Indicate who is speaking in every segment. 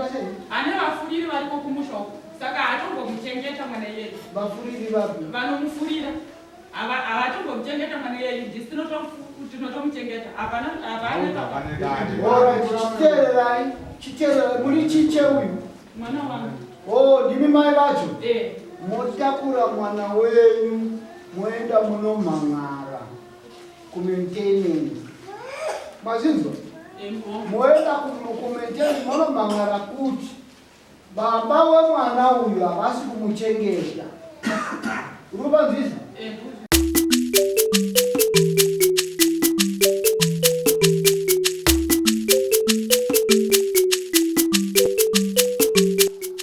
Speaker 1: Anoita sei?
Speaker 2: Ane vafuriri variko kumusha uko. Saka haatombomuchengeta mwana iyeye.
Speaker 1: Vafuriri vapi?
Speaker 2: Vanomufurira. Havatombomuchengeta mwana iyeye. Ndisu tinotomuchengeta. Hapana hapana.
Speaker 1: Alright, chiteererai, chiteererai. Muri chiche uyu?
Speaker 2: Mwana wangu.
Speaker 1: Oh, ndimi mai vacho?
Speaker 2: Eh.
Speaker 1: Motakura mwana wenyu moenda munomhan'ara kumaintenance. Mazvinzwa? Moenda kumaintenance monomhan'ara kuti baba wemwana uyu havasi kumuchengeta. Uri kupanzwisa?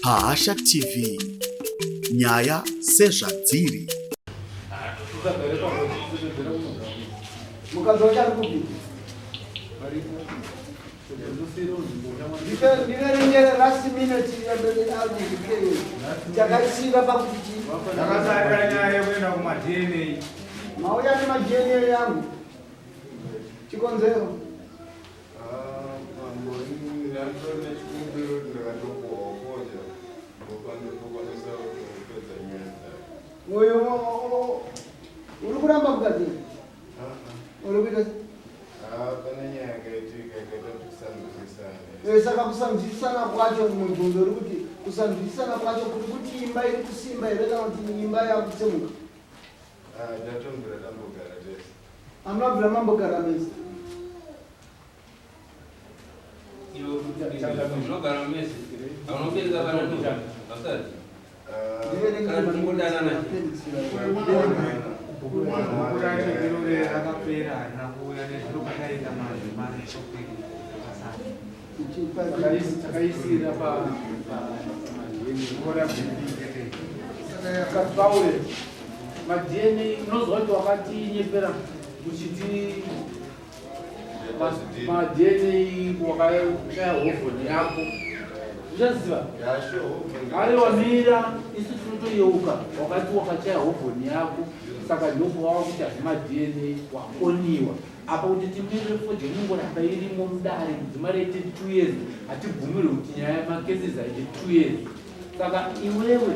Speaker 3: Pahasha TV nyaya sezvadziri.
Speaker 1: Mukadzi wacho ari kupi? Ndiverengere last minute takaisiira pakuti chii?
Speaker 4: Takasarira nyaya yekuenda kumaDNA.
Speaker 1: Mauya nemaDNA yangu. Chikonzero.
Speaker 5: Ah, mambo, ini ndatori nechikumbiro kuti ndakatopuwawo fodya ndokwanisa kupedza nyaya dzayo.
Speaker 1: Uyu uri kuramba mukadzi? Uri kuita
Speaker 5: Ah, pane nyaya yakaitika ikaita kuti kusanzwisisana.
Speaker 1: Eh, saka kusanzwisisana kwacho mubvunzo uri kuti kusanzwisisana kwacho kuri kuti imba iri kusimba here kana kuti imba yakutsemuka?
Speaker 5: Ah, tatombira tambogara tese.
Speaker 1: Hamuna mambogara mese.
Speaker 6: Unogara mese. Unobereka vana no. Vasati. Kana tingodanana.
Speaker 4: Bhuku racho irore rakapera harina kuuya nezviro pakaenda manje mari
Speaker 7: Takaisira pa pa Paul maDNA unozwa kuti wakatinyepera uchiti maDNA wakashaya hovhoni yako uchaziva aiwa mira isu tinotoyeuka wakati wakachaya hovhoni yako saka ndokuwawa kuti hazvi maDNA wakoniwa apa kuti timirire fodya inongoramba irimo mudare mudzimara ite 2 years hatibvumirwe kuti nyaya yemacases aite 2 years saka iwewe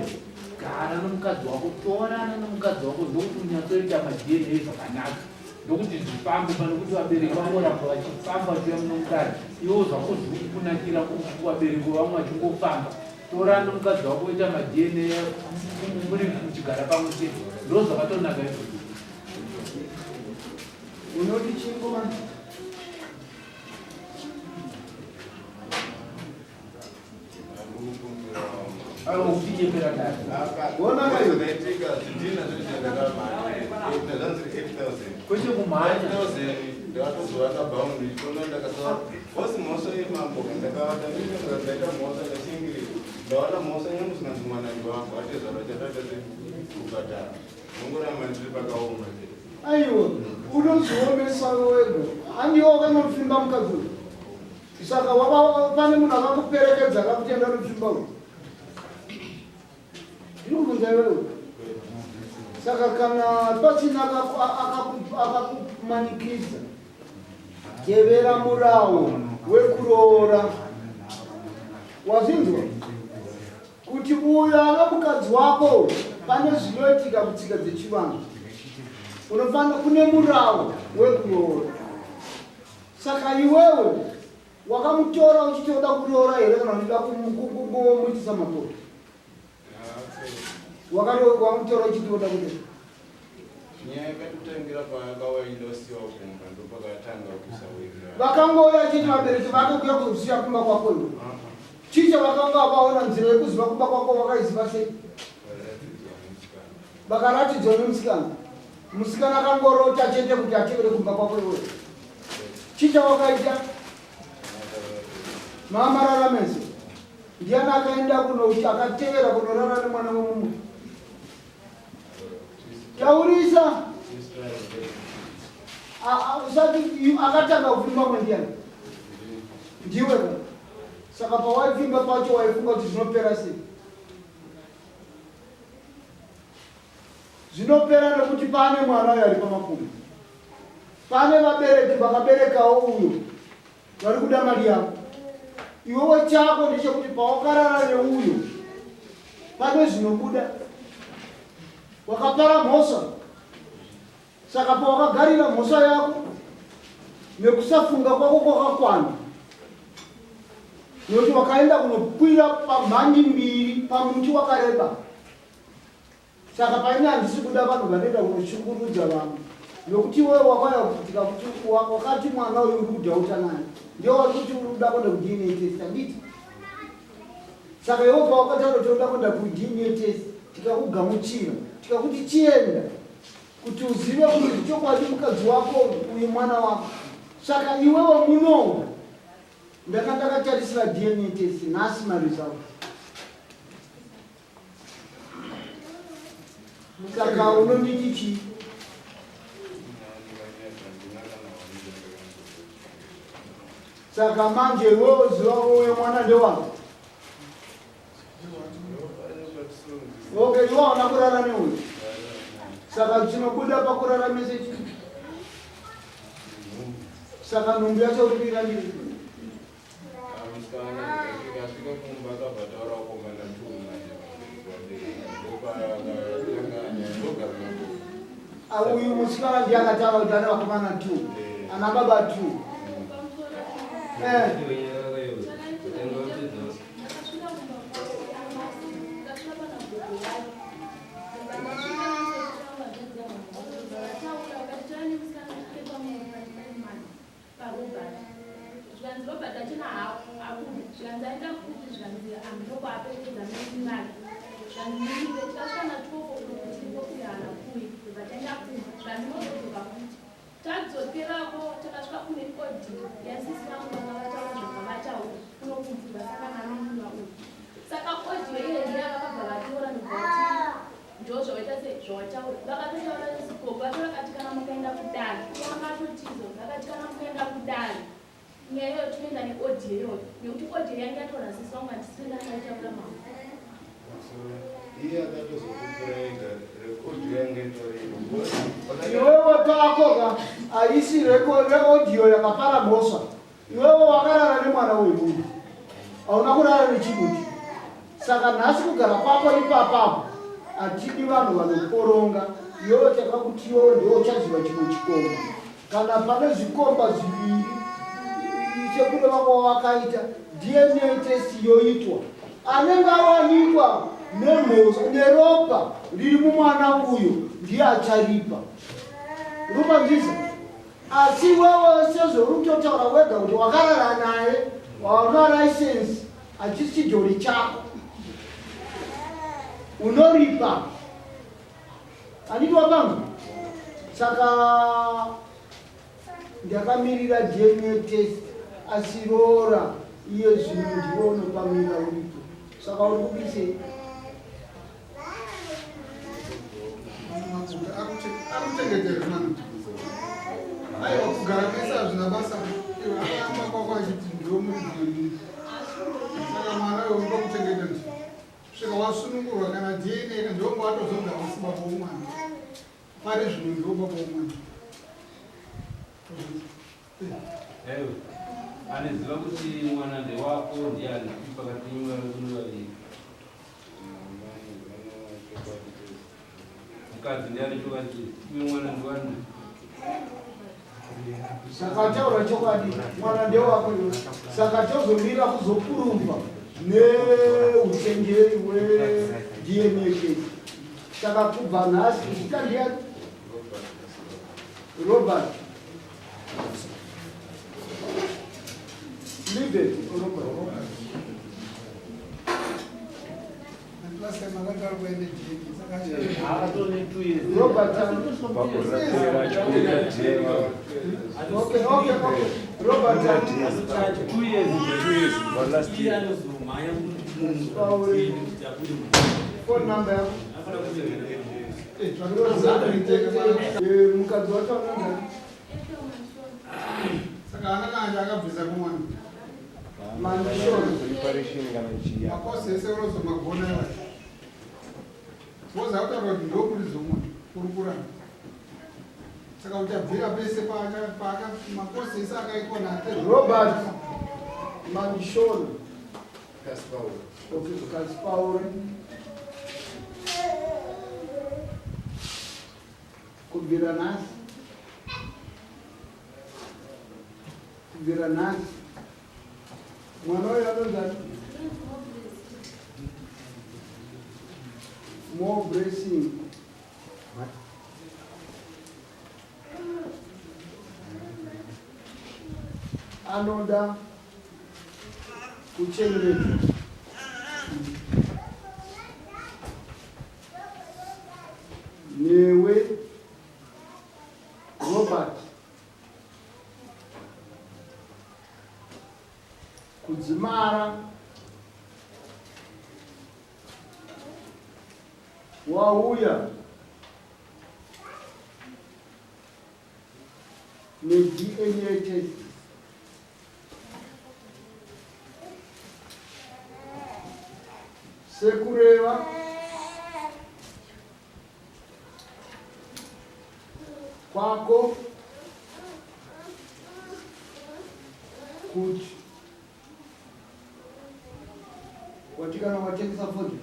Speaker 7: gara nomukadzi wako torana nomukadzi wako ndokuti unyatsoita maDNA zvakanaka ndokuti zvifambe pane kuti vabereki vangoramba vachifamba vachiuya muno mudare iwo zvako zviri kukunakira kuvabereki vamwe vachingofamba torana nomukadzi wako oita maDNA muri muchigara pamwe chete ndo zvakatonaka izvozvo.
Speaker 1: Unoti chii ngomana?
Speaker 7: Kwete kumhanya.
Speaker 5: Ndakatozovaka boundary toona ndakasara bosi mhosva yemambo ndakavaka ndaita mhosva ndashingirira ndawana mhosva nyange zvinanzi mwana ndiwangu atezvara chataita sekubhadhara ndongoramba ndiri pakaoma chete.
Speaker 1: Aiwa unozviomesa wega handiwo wakanofimba mukadzi uyu Saka wava pane munhu akakuperekedza akakuti enda notsvimba uyu. Ndiri kubvunza iwewe. Saka kana pasina akakumanikidza tevera murawo wekuroora. Wazvinzwa? Kuti uyo ava mukadzi wako pane zvinoitika kutsika dzechivanhu. Unofanira kune murawo wekuroora. Saka iwewe wakamutora uchiti uda kuroora here kana uchida kumuitisa makoti? Wakamutora uchiti uda kuroora?
Speaker 5: Nyaya yakatotangira paakauya indosiwa kumba ndopakatanga kusawirirana.
Speaker 1: Vakangouya chete vabereki vake kuya kuzosiya kumba kwako iwe. Chii chavakanga vaona nzira yekuziva kumba kwako vakaiziva sei? Vakaratidzwa nemusikana. Musikana akangorota chete kuti atevere kumba kwako iwe. Chii chawakaita? Mama raramese. Ndiani akaenda kuno akatevera kunorara nemwana wemumwe? Taurisa. Usati akatanga kupfimba mwe ndiani? Ndiwe. Saka pawaipfimba pacho waifunga kuti zvinopera sei? Zvinopera nekuti pane mwana uyo ari pamakumbo. Pane vabereki vakaberekawo uyo vari kuda mari yavo. Iwewe chako ndechekuti pawakarara neuyo pane zvinobuda. Wakapara mhosva. Saka pawakagarira mhosva yako nekusafunga kwako kwakakwana nekuti wakaenda kunokwira pamhandi mbiri pamuti wakareba Saka paini handisi kuda vanhu vanoenda kunoshungurudza vamwe nokuti iwewe wakauya kuitika kuti wakati mwana uyu uri kudhauta naye ndiye wari kuti uri kuda kuenda kuDNA test handiti? Saka iwe pawakataura kuti unoda kuenda kuDNA test tikakugamuchira tikakuti chienda kuti uzive kuti chokwadi mukadzi wako uyu mwana wako. Saka iwewe munowo ndanga ndakatarisira DNA test nhasi maresults. Saka unonditi chii? Saka manje iwewe ziva uyo mwana ndewako. Okay, iwe hauna kurara neuyu. Saka chinobuda pakurara mese chii? Saka nhumbu yacho uri kuirambira. Uyu musikana ndiye akataura kuti ane vakomana two ana baba two. Eh.
Speaker 8: PaRobert. Zvikanzi Robert achena hakude. Zvikanzi aenda kupi zvikanzi hameno kwaaperekedza mainini vake. Zvikanzi mumirire tikasvika na 12 o'clock tiripo uye haana kuuya. Ndobva taenda kumba. Zvikanzi mozodzoka futi. Tadzokerako takasvika kune audio yasisi vangu vanga vataura zvanga vataura kuno kumfu vasangana namainini vauyu. Saka audio iye ndiye vakabva vatora ndobva vati Ndozvawaita sei zvawataura vakatotaura gogo vacho vakati kana mukaenda kudare iye anga atotiza vakati kana mukaenda kudare nyaya iyoyo tinoenda neaudio iyoyo nekuti audio yange yataura sisi vangu handisiri ndakaitaura mama
Speaker 5: iye akatozokupura ega rekodhi yange itori
Speaker 1: iwewe pako ka haisi reaudio yakapara mhosva Iwewe wakarara nemwana wemunhu, hauna kurara nechimuti. Saka nhasi kugara kwako ipapapo hatidi vanhu vanoporonga. Iwewe takakuti iwewe ndiwe uchaziva chimwe chikomba. Kana pane zvikomba zviviri sekureva kwawakaita DNA test yoitwa, anenge awanikwa nemhosva neropa riri mumwana uyo ndiye acharipa. Rupanzisa. Asi iwewe sezvo uri kutotaura wega kuti wakarara naye waona license hachisi chidhori chako unoripa handiti wapangu saka ndakamirira DNA test asi roora iye zvino ndiwe unopamira uripo saka uri kubisei
Speaker 9: Akuchengetera mwana. Aiwa kugara mese hazvina basa. Iwe akamba kwako achiti ndiwe muridzi wenyika. Saka mwana uyo unoda kuchengeta nje. Svika wasunungurwa kana DNA ka ndiwo watozogara usi baba womwana. Pari zvino ndiwo baba womwana.
Speaker 6: Ewe, aniziva kuti mwana ndewako ndiani pakati penyu varume vaviri? Mukadzi ndiani chokwadi chese? Uye mwana ndiwani?
Speaker 1: Saka taura chokwadi, mwana ndewako iwe. Saka tozomira kuzopurumba neuchenjeri hweDNA case. Saka kubva nhasi zita ndiyani? Robert. Leave it, Robert. Robert. Okay, okay, okay. Robert.
Speaker 6: 2 years.
Speaker 10: 2 years, but last year.
Speaker 1: Phone number yako. Mukadzi wacho anonzi
Speaker 9: Saka ana kana akabvisa kumwana.
Speaker 1: Mandishona.
Speaker 10: Preparation kana chii.
Speaker 9: Makosi ese unozomagona iwa. Woza kutaura kuti ndomuridzi womwana uri kuramba. Saka uchabvira pese paaka makosi ese akaitwa naate.
Speaker 1: Robert Mandishona.
Speaker 5: Kasipauri.
Speaker 1: Okay, Kasipauri. Kubvira nhasi. Kubvira nhasi. Mwana uyu anonzi ani? More blessing. Anoda kuchengetwa. Newe Robert kudzimara wauya neDNA test. Sekureva kwako kuti wati kana watengesa fodya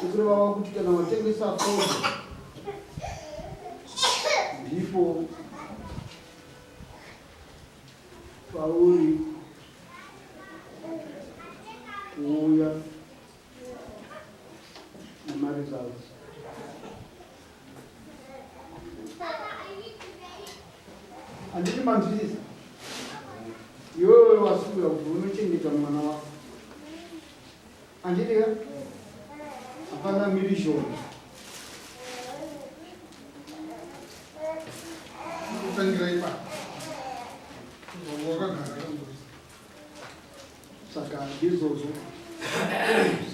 Speaker 1: Sekureva wakuti kana watengesa fodya ndipo pauri kuuya nemaresults. Handiti manzwisisa? Iwewe wasuya kuti unochengeta mwana wako. Handiti ka? Hapana mhirizhonga.
Speaker 9: Kutangira ipapo. Wakagara kangurisa.
Speaker 1: Saka ndizvozvo.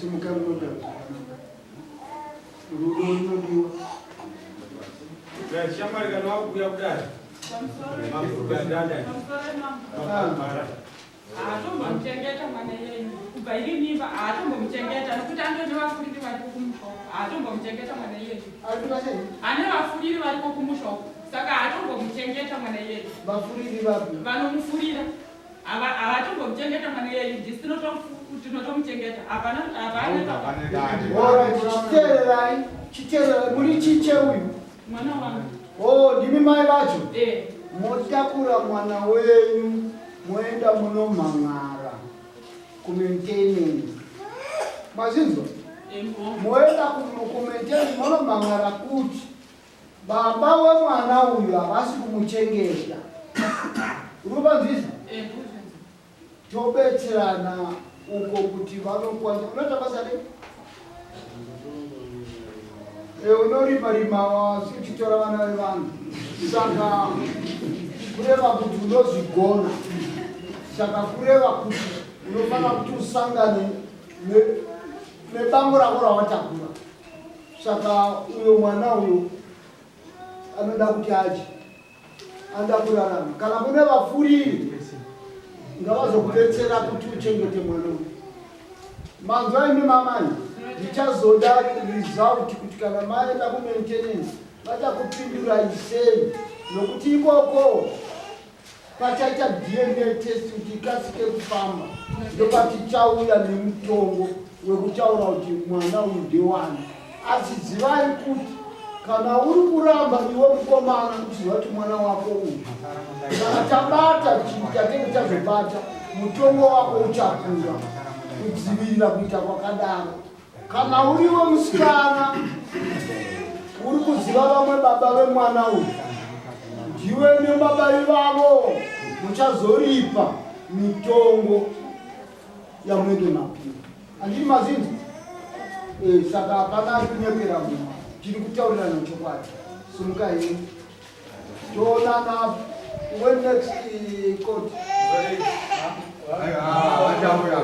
Speaker 1: Simuka munogara zvakanaka. Rudo runodiwa.
Speaker 4: Shamwari kana wakuuya kudai.
Speaker 2: Haatombomuchengeta mwana iyeyu kubva iri mimba, haatombomuchengeta nokuti andone vafuriri variko kumusha uko. Haatombomuchengeta mwana iyeyu. Ane vafuriri variko kumusha uko, saka haatombomuchengeta mwana iyeyu.
Speaker 1: Vafuriri vapi?
Speaker 2: Vanomufurira havatombomuchengeta mwana iyeyu. Ndisi tinotomuchengeta. Hapana hapana.
Speaker 1: Alright, chiteererai, chiteererai. Muri chiche uyu?
Speaker 2: Mwana wangu.
Speaker 1: Oh, ndimi mai vacho?
Speaker 2: Eh.
Speaker 1: Motakura mwana wenyu moenda munomhan'ara kumaintenance. Mazvinzwa? Moenda kumaintenance monomhan'ara kuti baba wemwana uyu havasi kumuchengeta. Uri kupanzwisa? Tobetserana uko kuti vanokwanisa. Unoita basa rei? Unorima rima asi uchitora vana vevanhu, saka kureva kuti unozvigona, saka kureva kuti unofanira kuti usangane nebango rako rawatakura. Saka uyo mwana uyo anoda kuti adye, anoda kurarama. Kana kune vafuriri ngavazokubetsera kuti uchengete mwana uyu. Manzwa imi mamai, ndichazoda result kuti kana maenda kumaintenance vachakupindurai sei, nokuti ikoko pachaita DNA test kuti ikasike kufamba, ndopatichauya nemutongo wekutaura kuti mwana uyu ndewani. Asi zivai kuti kana uri kuramba iwe mukomana uchiziva kuti mwana wako uyu, kana tabata chinhu chatenge chazobata, mutongo wako uchakura kudzivirira kuita kwakadaro. Kana uriwe musikana uri kuziva vamwe baba vemwana uyu, ndiwe nebaba ivavo muchazoripa mitongo yamunenge mapiwa. Handiti mazinzwa? Saka hapana ari kunyepera munhu, tiri kutaurirana chokwadi. Simuka henyu, toonana when next court.
Speaker 4: Vachauya.